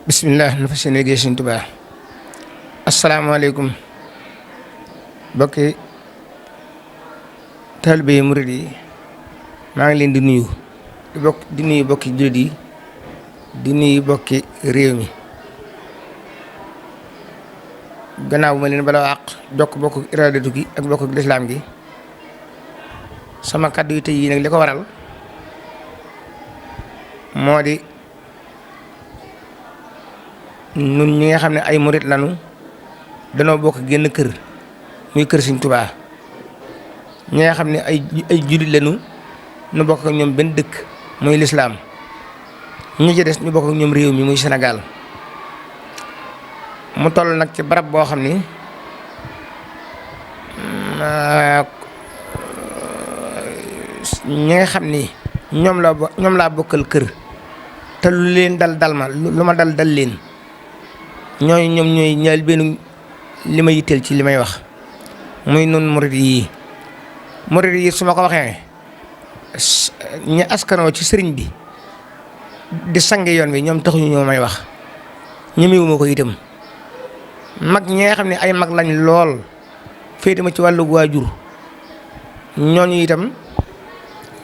bisimilah nu fas yéene liggéey Sëriñ Tuubaa. asalaamaaleykum bokki taalibe yi murid yi maa ngi leen di nuyu di nuyu bokki jullit yi di nuyu bokki réew mi gannaaw bu ma leen bala àq jokk bokk iraadatu gi ak bokk lislaam gi sama kàddu yi tey yi nag li ko waral moo di nun ñi nga xam ne ay murit lanu danoo bokk génn kër muy kër Sëriñ Tuubaa ñi nga xam ne ay jullit lanu nu bokk ak ñoom benn dëkk muy lislaam ñi ci des ñu bokk ak ñoom réew mi muy Sénégal mu toll nag ci barab boo xam ni ñi nga xam ni ñoom laa bokkal kër te lu leen dal ma lu ma dal leen ñoom ñooy ñaal benn li ma yitteel ci li may wax muy nun murid yi su ma ko waxee ñi askanoo ci sëriñ bi di sange yoon bi ñoom taxuñu ñoo may wax ñemewuma ko itam mag ñi nga xam ne ay mag lañ lool féete ma ci wàllu waajur ñooñu itam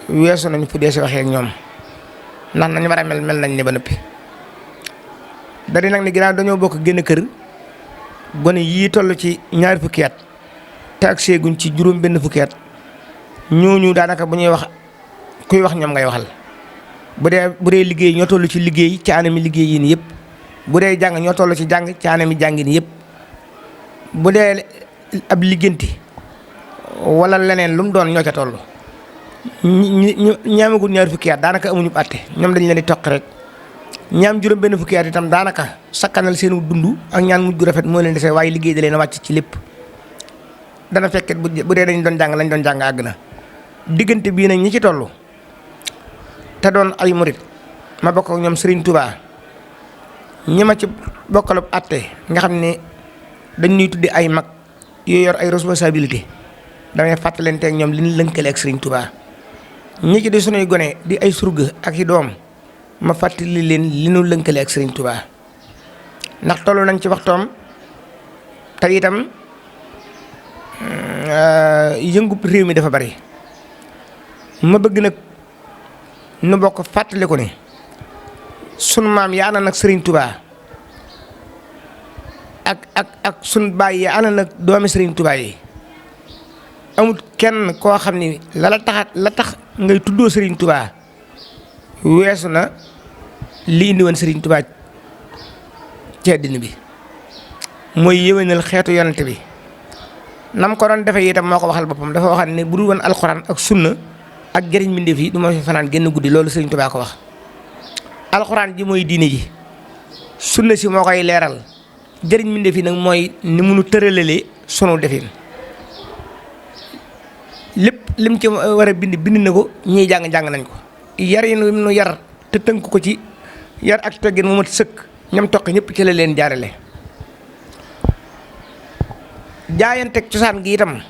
weesu nañ fu dee si waxee ak ñoom ndax nañ war a mel nañ ne ba noppi dari nag ni ginnaaw dañoo bokk génn kër gone yii toll ci ñaari fukki at te ak seeguñ ci juróom benn fukki at ñooñu daanaka bu ñuy wax kuy wax ñoom ngay waxal bu dee liggéey ñoo toll ci liggéey ci anami liggéey yi nii yëpp bu dee jàng ñoo toll ci jàng ci anami jàngin yëpp bu dee ab liggéenti wala leneen lu mu doon ñoo ca toll ñaamagul ñaari fukki at daanaka amuñu àtte ñoom dañ leen di toq rek ñaam juróom benn fukki at itam daanaka sakkanal seenu dund ak ñaan mujj gu rafet moo leen desee waaye liggéey da leen a wàcc ci lépp dana fekket bu dee dañ doon jàng lañ doon jàng àgg na diggante bii nag ñi ci toll te doon ay murit ma bokk ak ñoom Serigne Touba ñi ma ci bokkalub àtte nga xam ne dañ ñuy tuddi ay mag yu yor ay responsabilité damay fàttalante ak ñoom li ñu lënkale ak Serigne Touba ñi ci di sunuy gone di ay surga ak i doom ma fàttali leen li nu lënkale ak Serigne Touba ndax toll nañ ci waxtoom te itam yëngu réew mi dafa bari ma bëgg nag nu bokk fàttali ko ne sunu maam yaa ànd nag Serigne Touba ak sunu baay yaa ànd nag doomi Serigne Touba yi amut kenn koo xam ni la tax ngay tuddoo Serigne Touba weesu na li indi woon Serigne Touba ci àddina bi mooy yéwénal xeetu yonent bi nam ko doon defee itam moo ko waxal boppam dafa waxal ne bu dul woon alxuraan ak sunna ak jëriñ mbindéef yi du ma fi fanaan génn guddi loolu Serigne Touba ko wax. alxuraan ji mooy diine ji sunna si moo koy leeral jëriñ mbindéef yi nag mooy ni munu tëralalee sunu defin lépp lim ci war a bind na ko ñiy jàng nañ ko. yar yi nu yar te tënk ko ci yar ak teggin mu mat sëkk ñam toq ñëpp ci la leen jaarale jaayanteeg cosaan gi itam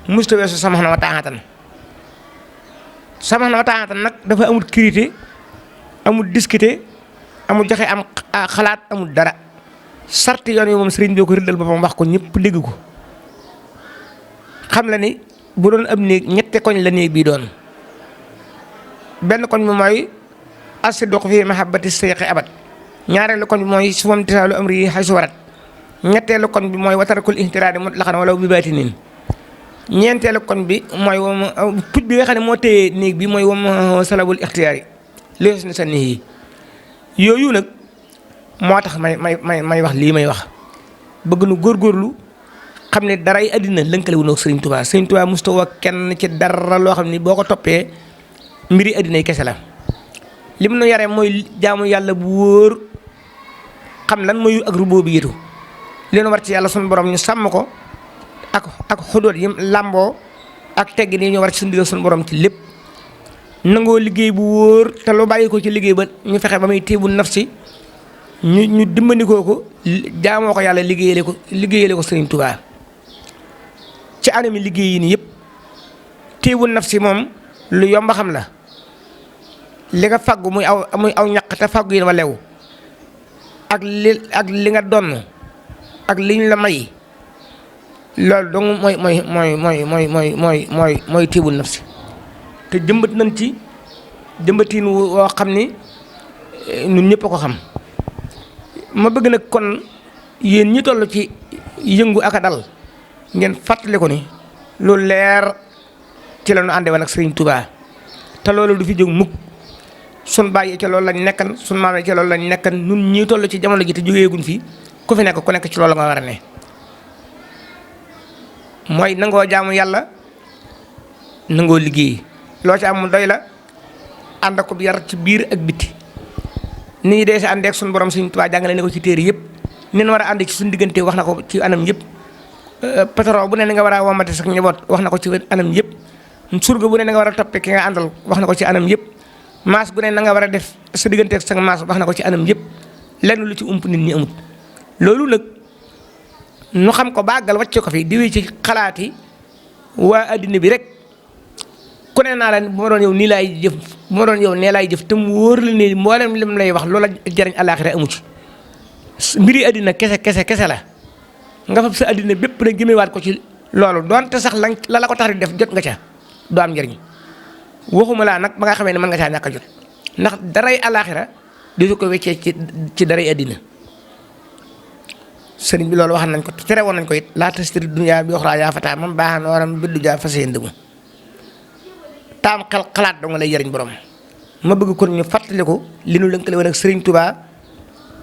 musta weesu samax na wa taaxatan nag dafa amul crité amul discuter amul joxe am xalaat amul dara sarti yoon yi moom sëriñ bi ko rëddal boppam wax ko ñëpp dégg ko xam la ni bu doon ab néeg ñette koñ la néeg bii doon benn koñ bi mooy as-sidqu fi mahabbati sayxi abad ñaareelu koñ bi mooy sumam tisaalu amri yi xay su warat ñetteelu koñ bi mooy watarakul ihtiraadi mutlaqan walaw bi baatinin ñeenteelu koñ bi mooy puj bi nga xam ne moo téye néeg bi mooy wam salabul ixtiyaari lees na sa nii yooyu nag moo tax may wax lii may wax bëgg nu góorgóorlu xam ne daray àddina lënkale wu noog Serigne Touba Serigne Touba mustawa kenn ci dara loo xam ni boo ko toppee mbiri àddina yi kese la lim nu yare mooy jaamu yàlla bu wóor xam lan mooy ak rubuubiyatu leen war ci yàlla sunu borom ñu sàmm ko ak xudóot yi làmboo ak teggin yi ñu war ci suñu diggal sunu borom ci lépp nangoo liggéey bu wóor te lu bàyyi ko ci liggéey ba ñu fexe ba muy téebu nafsi ñu dimbandikoo ko jaamoo ko yàlla liggéeyale ko Serigne Touba ci anami liggéey yi nii yëpp téebu nafsi moom lu yomba xam la li nga faggu muy aw ñaq te faggu yi ma lew ak li nga donn ak liñ la may loolu dong mooy tiibul nafsi te jëmbat nañ ci jëmbatiin woo xam ni ñun ñëpp a ko xam. ma bëgg nag kon yéen ñi toll ci yëngu ak a dal ngeen fàttali ko ni lu leer ci la ñu àndee woon ak Serigne Touba te loolu du fi jóg mukk sun bàyyi ca loolu lañ nekkan sun maam ca loolu lañ nekkan ñun ñii toll ci jamono ji te jógeeguñ fi ku fi nekk ku nekk ci loolu nga war a ne mooy nangoo jaamu yàlla nangoo liggéey loo ci am mu doy la ànd ak yar ci biir ak biti nit ñi dee si àndeek suñu borom Serigne Touba jàngale ne ko ci téere yëpp nin war a ànd ci suñu diggante wax na ko ci anam yëpp pétrole bu ne ni nga war a womate sax njaboot wax na ko ci anam yëpp surga bu ne na nga war a toppee ki nga àndal wax na ko ci anam yëpp maas bu ne na nga war a def sa digganteeg sa maas wax na ko ci anam yëpp lenn lu ci ump nit ñi amut loolu nag nu xam ko bàggal wàcce ko fi di wéy ci xalaati waa addina bi rek ku ne naa la bu ma doon yow nii laay jëf bu ma doon yow nee laay jëf te mu wóor la ni mboolem lim lay wax loola jariñ àllaaxira amu ci mbiri addina kese la nga fab sa addina bépp nag jëmewaat ko ci loolu doonte sax la ko tax di def jot nga ca du am njariñ waxuma laa nag ba nga xamee ne mën nga caa ñàkk a jot ndax daray àllaaxira di su ko weccee ci daray addina sëriñ bi loolu wax nañ ko tere woon nañ ko it laa tastari dunya bi uxraa yaa fataa moom baax na waram biddu jaa fas yéen dëggu taam xalaat doo nga lay jariñ borom ma bëgg kon ñu fàttaliku li nu lënkale woon ak Sëriñ Tuubaa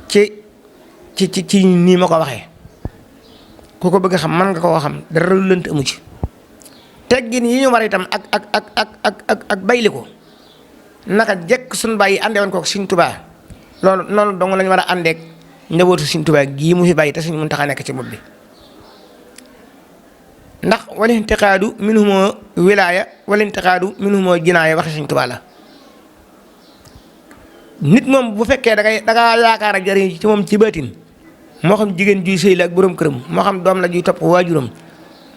ci nii ma ko waxee ku ko bëgg xam mën nga koo xam dara lu lënt amu ci teggin yi ñu war itam ak bayli ko naka jekk suñu bàyyi àndee woon ko Sëriñ Tuubaa loolu noonu dong lañu war a àndeek njabootu Sëriñ Tuubaa gii mu fi bàyyi te Sëriñ Muntaxa nekk ci bopp bi ndax wala intiqaadu minhumoo wilaaya wala intiqaadu minhumoo jinaaya waxi Sëriñ Tuubaa la nit moom bu fekkee dangaa yaakaar a jariñ ci moom ci baatin moo xam jigéen juy sëy la ak boroom këram moo xam doom la juy topp waajuram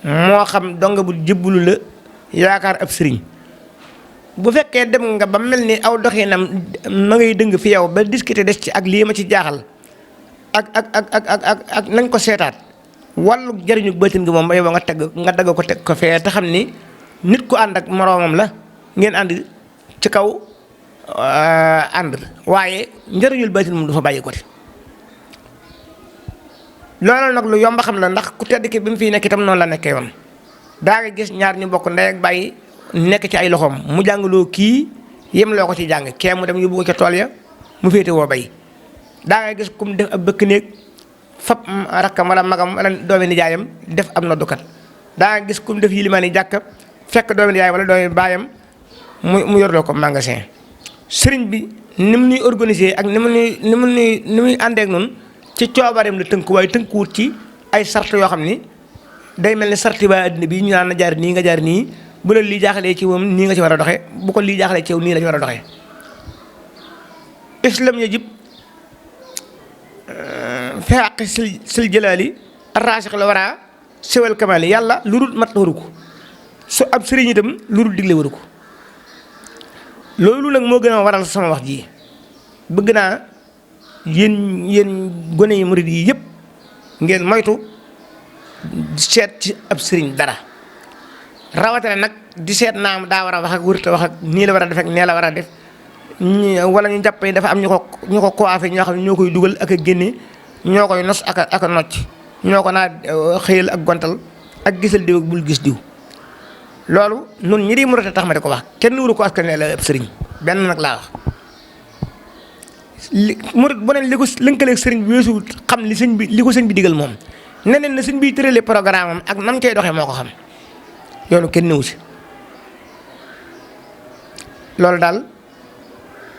moo xam donga bu jëbbulu la yaakaar ab sëriñ bu fekkee dem nga ba mel ni aw doxinam ma ngay dëng fi yow ba discuter des ci ak lii ma ci jaaxal ak nañ ko seetaat wàllu jariñu baatin gi moom ba yow nga dagg ko teg ko fee te xam ni nit ku ànd ak moroomam la ngeen ànd ci kaw ànd waaye njëriñul baatin moom du fa bàyyi ko te loolu nag lu yomb xam la ndax ku tedd ki bi mu fiy nekk itam noonu la nekkee woon daa nga gis ñaar ñu bokk ndey ak bàyyi nekk ci ay loxoom mu jàngaloo kii yem loo ko ci jàng kee mu dem yóbbu ko ca tool ya mu féete woo bay daa nga gis kum def ab bëkk néeg fab rakkam wala magam wala doomi nijaayam def am noddukat daa nga gis kum def yilimaani jàkk fekk doomi nijaay wala doomi baayam mu yorloo ko magasin sëriñ bi ni mu ñuy organiser ak ni muy àndeek noonu ci coobareem la tënku waaye tënkuwut ci ay sart yoo xam ni day mel ni sarti ba àddina bi ñu naan na jaar nii nga jaar nii bu la lii jaaxalee ci moom nii nga ci war a doxee bu ko lii jaaxalee ci yow nii la ci war a doxee islam yajib fi xaqi sil jëlaali raasix la war a sewal kamaali yàlla lu dul mat waru ko su ab sëriñ itam lu dul digle waru ko loolu nag moo gën a waral sama wax ji bëgg naa yéen gone yi murid yi yëpp ngeen moytu seet ci ab sëriñ dara rawatina nag di seet naam daa war a wax ak wërta wax ak nii la war a def ak nee la war a def wala ñu jàpp dafa am ñu ko coiffé ñoo xam ne ñoo koy dugal ak a génne ñoo koy nos ak a nocc ñoo ko naa xëyal ak gontal ak gisal diw ak bul gis diw loolu nun ñi di murid tax ma di ko wax kenn wuru ko askan ne la ab sëriñ benn nag laa wax murid bu ne li ko lënkaleeg sëriñ bi weesu xam li ko sëñ bi digal moom neneen na sëñ bi tëralee programme am ak nam koy doxee moo ko xam yoonu kenn newu si loolu daal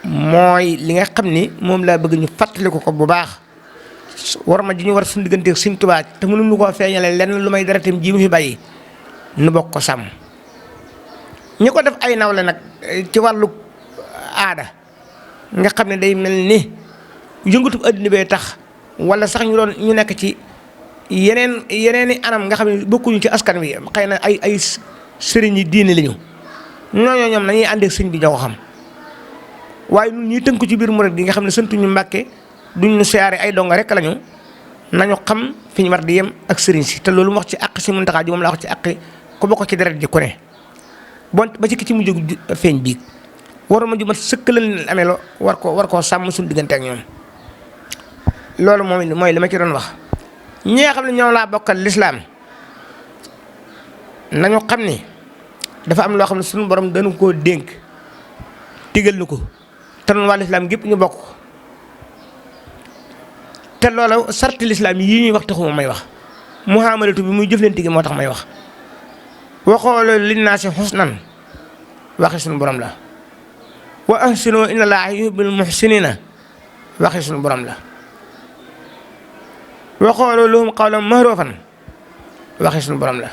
mooy li nga xam ni moom laa bëgg ñu fàttaliku ko bu baax war ma ji ñu war suñu digganteeg Sëriñ Tuubaa te mënuñu koo feeñale lenn lu may dara tam ji mu fi bàyyi nu bokk ko sàmm ñi ko def ay nawle nag ci wàllu aada nga xam ne day mel ni yëngatu adduna bee tax wala sax ñu nekk ci yeneeni anam nga xam ne bokkuñu ci askan wi xëy na ay sëriñ yi diine lañu ñooñoo ñoom nañuy àndeek sëñ bi ñoo ko xam waaye ñun ñuy tënku ci biir murid gi nga xam ne santuñu Mbàkke duñ ñu siyaare ay donga rek lañu nañu xam fi ñu war di yem ak sëriñ si te loolu mu wax ci àq si Muntaxa ji moom laa wax ci àq ku bokk ci deret ji ku ne bon ba ci ki ci mujj feeñ biig waroon ma ju mat sëkk la leen amee lo war koo sàmm suñu diggante ak ñoom loolu moom mooy li ma ci doon wax ñi nga xam ne ñoom laa bokkal lislaam nañu xam ni dafa am loo xam ne suñu borom dañu koo dénk digal nu ko te noonu waa lislaam gépp ñu bokk te loolu sarti lislaam yii ñuy wax taxuma may wax muhamalatu bi muy jëflante gi moo tax may wax waxoolu linnaasi xusnan waxi suñu borom la wa ahsinu inna allaaha yuhibbul muhsinina waxi suñu borom la waxoolu lahum qawlan ma'rufan waxi suñu borom la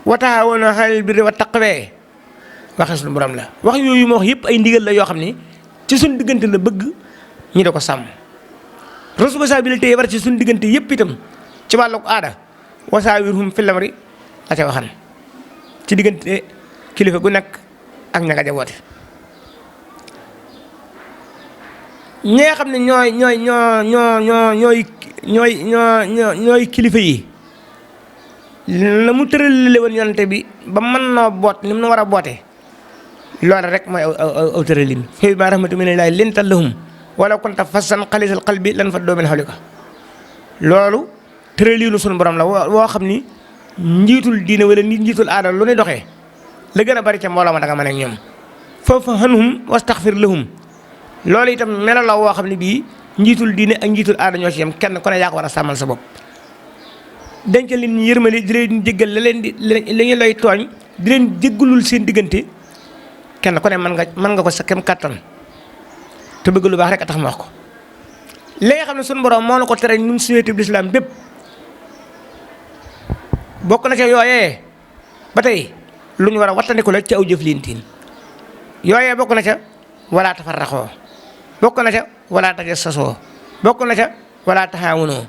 wa taawanu alal birri wa taqwa waxi suñu borom la wax yooyu ma wax yëpp ay ndigal la yoo xam ni ci suñu diggante la bëgg ñi da ko sàmm responsabilité yi war ci suñu diggante yëpp itam ci wàllu aada wasaawirhum fil amri la ca waxan ci diggante kilifa gu nekk ak ña nga jaboote ñi nga xam ne ñooy kilifa yi la mu tëralale woon yonante bi ba mën noo boot ni mu nu war a boote loolu rek mooy aw tëralin fa bimaa rahmatin minallaahi linta lahum walaw kunta fassan xalisal qalbi lan faddoo min hawlika loolu tëralinu sunu borom la woo xam ni njiitul diine wala njiitul aada lu ne doxee la gën a bari ca mbooloo ma danga mën ak ñoom foofu hanhum wastaxfir lahum loolu itam melo la woo xam ne bii njiitul diine ak njiitul aada ñoo ci yem kenn ku ne yaa ko war a sàmmal sa bopp denc leen ñu yërmali di leen jéggal la leen di la ñu lay tooñ di leen jéggalul seen diggante kenn ku ne mën nga ko sa kem kàttan te bëgg lu baax rek a tax ma wax ko li nga xam ne sunu borom moo na ko tere ñun société bi l'islam bépp bokk na ca yooyee ba tey lu ñu war a wattandiku la ci aw jëflintiin yooyee bokk na ca wala tafarraxoo bokk na ca wala tajassasoo bokk na ca wala taxaawunoo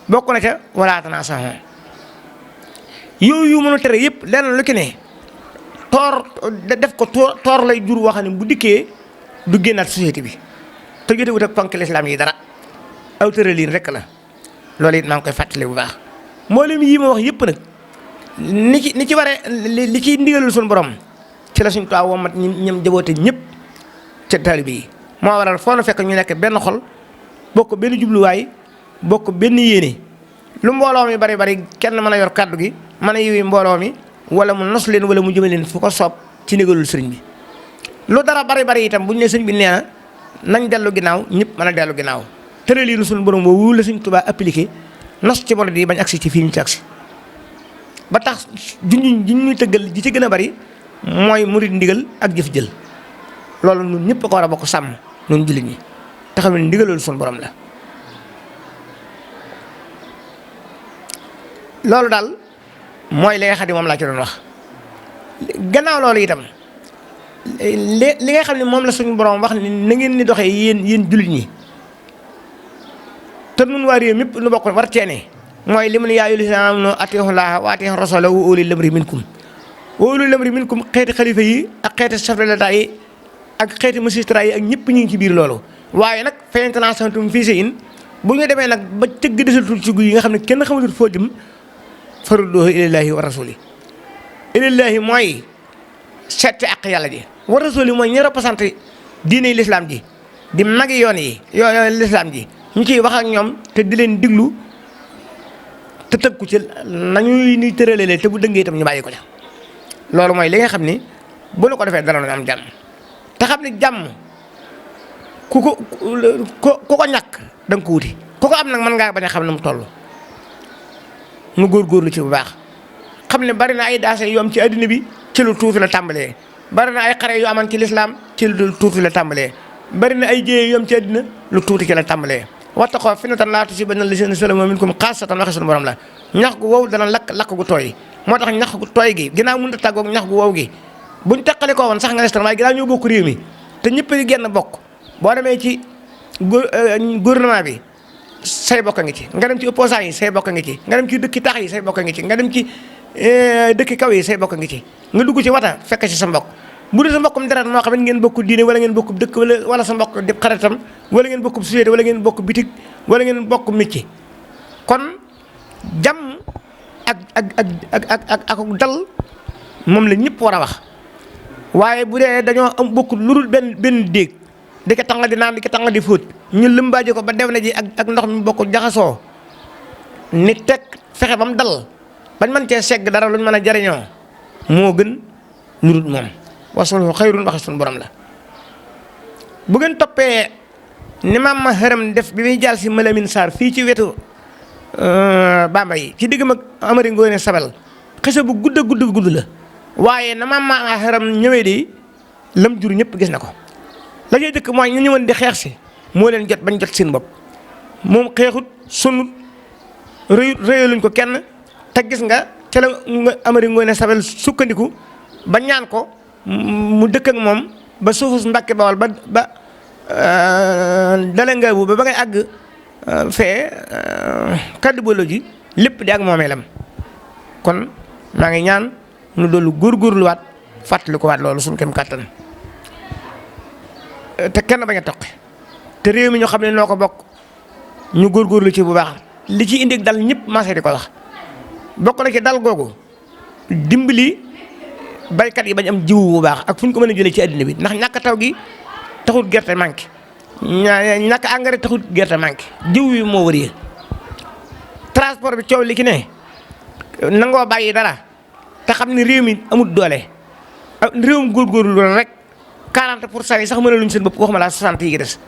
bokk na ca wala tanaasaxoo yooyu mënu tere yëpp lenn lu ki ne def ko toor lay jur wax ne bu dikkee du génnaat société bi te jotewut ak ponk lislaam yi dara aw tëraliin rek la loolu it maa ngi koy fàttali bu baax mboolem yi ma wax yëpp nag ni ci waree li ciy ndigalul suñu borom ci la suñu tuwaa womat ñam jaboote ñëpp ca taalibe yi moo waral foo na fekk ñu nekk benn xol bokk benn jubluwaay bokk benn yéene lu mbooloo mi bari kenn mën a yor kàddu gi mën a yiwi mbooloo mi wala mu nos leen wala mu jëme leen fu ko soob ci ndigalul sëriñ bi lu dara bari itam bu ñu ne sëriñ bi nee na nañ dellu ginnaaw ñëpp mën a dellu ginnaaw tëraliinu suñu borom boobu la suñu Tuubaa appliqué nos ci murid yi bañ agsi ci fii ñu ci agsi ba tax junj ji ñuy tëggal ji ci gën a bari mooy murid ndigal ak jëf jël loolu ñun ñëpp ko war a bokk sàmm ñun jullit ñi te xam ne ndigalul suñu borom la loolu daal mooy li nga xam ne moom laa ci doon wax gannaaw loolu itam li nga xam ne moom la suñu borom wax ni na ngeen ni doxee yéen jullit ñi te nun waa réew mépp nu bokk war ceene mooy li mu ne yaa ayyuhal laziina aamanuu atii'u llaaha wa atii'u rasuula wa ulil amri minkum wa ulil amri minkum xeeti xalifa yi ak xeeti chef de l'État yi ak xeeti magistrat yi ak ñëpp ñu ngi ci biir loolu waaye nag fa in tanaaza'tum fii shay'in bu ñu demee nag ba cëgg desatul ci gu yi nga xam ne kenn xamatul foo jëm farudduuhu ilallaahi wa rasuuli ilallaahi mooy seeti ak yàlla ji wa rasuuli mooy ñi représenté diine l'islam ji di magi yoon l'islam ji ñu ciy wax ak ñoom te di leen diglu te tëggu ci nañuy ni tëralee te bu dëngee itam ñu bàyyi ko ca loolu mooy li nga xam ni bu la ko defee dara am jàmm te xam ni jàmm ku ko ñàkk da nga ko wuti ku ko am nag mën ngaa bañ a xam ne mu toll mu góorgóorlu ci bu baax xam ne bari na ay daase yu am ci addina bi ci lu tuuti la tàmbalee bari na ay xare yu aman ci lislaam ci lu tuuti la tàmbalee bari na ay jéye yu am ci addina lu tuuti ci la tàmbalee wattaqoo fitnatan laa tusiibanna llaziina zalamu minkum xaassatan waxe suñu borom la ñax gu wow dana lakk gu tooy moo tax ñax gu tooy gi ginnaaw mënut a tàggoog ñax gu wow gi buñ teqali ko woon sax nga restan waaye ginnaaw ñoo bokk réew mi te ñëpp di genn bokk boo demee ci gouvernement bi say bokk ngi ci nga dem ci opposants yi say bokk ngi ci nga dem ci dëkki tax yi say bokk ngi ci nga dem ci dëkki kaw yi say bokk ngi ci nga dugg ci wata fekk ci sa mbokk bu dee sa mbokkum deret moo xam ne ngeen bokk diine wala ngeen bokk dëkk wala sa mbokk di xaritam wala ngeen bokk société wala ngeen bokk bitig wala ngeen bokk métier kon jàmm ak dal moom la ñëpp war a wax waaye bu dee dañoo am bokk lu dul benn déeg di ko tàng di naan di ko tàng di fóot ñu lëmbaaje ko ba dew na ji ak ndox mi bokk jaxasoo ni teg fexe ba mu dal bañ mën cee segg dara luñ mën a jariñoo moo gën lu dul moom wasulhu xayrun waxe suñu borom la. bu ngeen toppee ni maam ma xëram def bi muy jàll si Malamine Sarr fii ci wetu Bamba yi ci digg mag Amari Ngoone Sabel xese bu gudd la waaye na maam ma xëram ñëwee di lam jur ñëpp gis na ko. la ñuy dëkk mooy ñu ñëwoon di xeex si moo leen jot bañ jot seen bopp moom xeexut sonut rëyaluñ ko kenn te gis nga ca la nga Amari Ngoone Sabel sukkandiku ba ñaan ko mu dëkk ak moom ba suufus Mbàkke Bawal ba dale nga bu ba ngay àgg fee kaddu boloji lépp di ak moomeelam kon maa ngi ñaan nu doolu góorgóorluwaat fàttali ko waat loolu suñu kem kàttan te kenn bañ a toqi te réew mi ñu xam ne noo ko bokk ñu góorgóorlu ci bu baax li ci indi dal ñëpp maase di ko wax bokk na ci dal googu dimbali baykat yi bañ am jiwu bu baax ak fu ñu ko mën a jëlee ci àddina bi ndax ñàkk taw gi taxul gerte manqué ñàkk engrais taxul gerte manqué jiw yi moo wëree transport bi coow li ki ne nangoo bàyyi dara te xam ne réew mi amul doole réewum góorgóorlu rek 40% yi sax mën a luñ seen bopp waxuma laa 60 yi des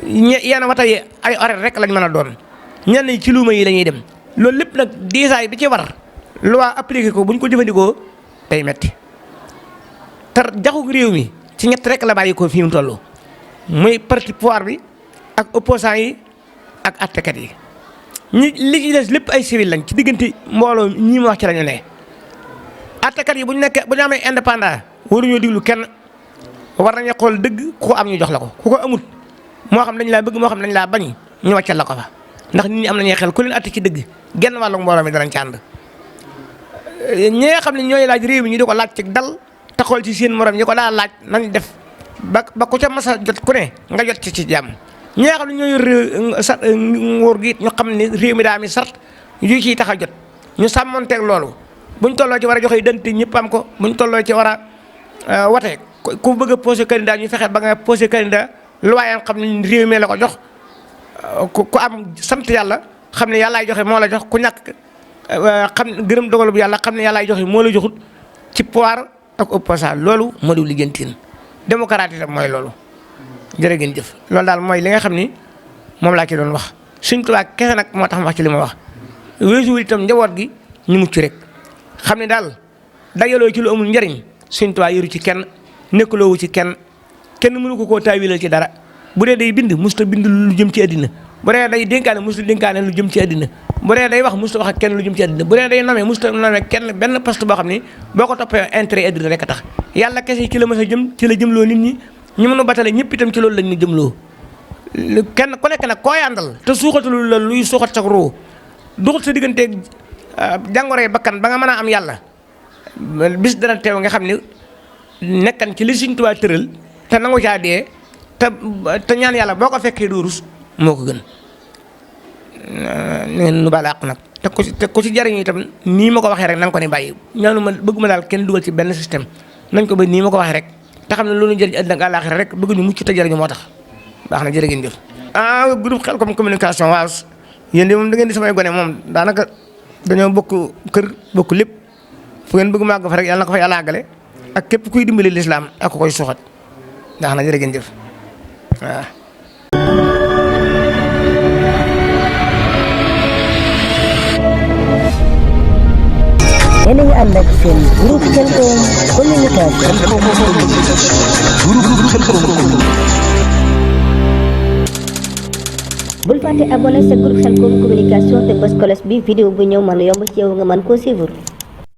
yenn wata yi ay horaire rek lañ mën a doon ñenn ñi ci luuma yi la ñuy dem loolu lépp nag diisaay bi ci war loi appliqué ko bu ñu ko jëfandikoo day metti te jaxu réew mi ci ñett rek la bàyyi ko fii mu toll muy parti pouvoir bi ak opposant yi ak attekat yi li ci des lépp ay civil lañ ci diggante mbooloo ñi ma wax ci la ñu ne attekat yi bu ñu amee indépendant waruñoo diglu kenn war nañu xool dëgg ku ko am ñu jox la ko ku ko amut moo xam dañ laa bëgg moo xam dañ laa bañ ñu wàccal la ko fa ndax nit ñi am nañuy xel ku leen atte ci dëgg genn wàllu mbooloo mi danañ ci ànd ñi nga xam ne ñooy laaj réew mi ñu di ko laaj ci dal te xool ci seen morom ñi ko daa laaj nañ def ba ku ca mas a jot ku ne nga jot ci jàmm ñi nga xam ne ñooy nguur gi ñu xam ne réew mi daa mi sart yu ciy tax a jot ñu sàmmonteeg loolu buñ tolloo ci war a joxe identité ñëpp am ko buñ tolloo ci war a wate ku bëgg a posé candidat ñu fexe ba nga posé candidat lu waayam xam ne réew mi la ko jox ku am sant yàlla xam ne yàllaay joxe moo la jox ku ñàkk xam gërëm dogalu bu yàlla xam ne yàllaay joxe moo la joxut ci pouvoir ak opposant loolu moo di lijjantiin démocratie mooy loolu jërë ngeen jëf loolu daal mooy li nga xam ni moom laa ci doon wax Sëñ Tuubaa kese nag moo tax ma wax ci li ma wax weesuwul itam njaboot gi ñu mucc rek xam ne daal dajaloo ci lu amul njariñ Sëñ Tuubaa yoru ci kenn nekkuloowu ci kenn mënu ko koo taawilal ci dara bu dee day bind musta bind lu jëm ci àddina bu dee day dénkaane musta dénkaane lu jëm ci àddina bu dee day wax musta wax ak kenn lu jëm ci àddina bu dee day nomee musta nomee kenn benn poste boo xam ni boo ko toppee intérêt àddina rek a tax yàlla kese ci la mës a jëm ci la jëmloo nit ñi ñu mën a batale ñëpp itam ci loolu lañ ñu jëmloo kenn ku nekk nag koo yàndal te suuxatul la luy suuxat sa ruu duxut sa digganteeg jàngoroy bakkan ba nga mën a am yàlla bis dana teew nga xam ni nekkan ci li Sëñ Tuubaa tëral te nangu caa dee te ñaan yàlla boo ko fekkee doo rus moo ko gën ngeen nu baal àq nag te ku ci jariñu itam nii ma ko waxee rek na nga ko ni bàyyi ñaanu ma bëgg ma daal kenn dugal ci benn système nañ ko ba nii ma ko waxee rek te xam ne loolu jëriñ àddina ak àllaaxira rek bëgg ñu mucc te jariñu moo tax baax na jërë ngeen jëf. Groupe Khelcom communication waaw yéen de moom da ngeen di samay gone moom daanaka dañoo bokk kër bokk lépp fu ngeen bëgg màgg fa rek yàlla na ko fa yàlla àggale ak képp kuy dimbali lislaam ak ko koy suuxat baax na jërë ngeen jëf waaw. yéen a ngi ànd ak seen groupe Khelcom communication. bul fàtte abonné sa groupe Khelcom communication te bës cloche bi vidéo bu ñëw mën a yomb ci yow nga mën koo suivre.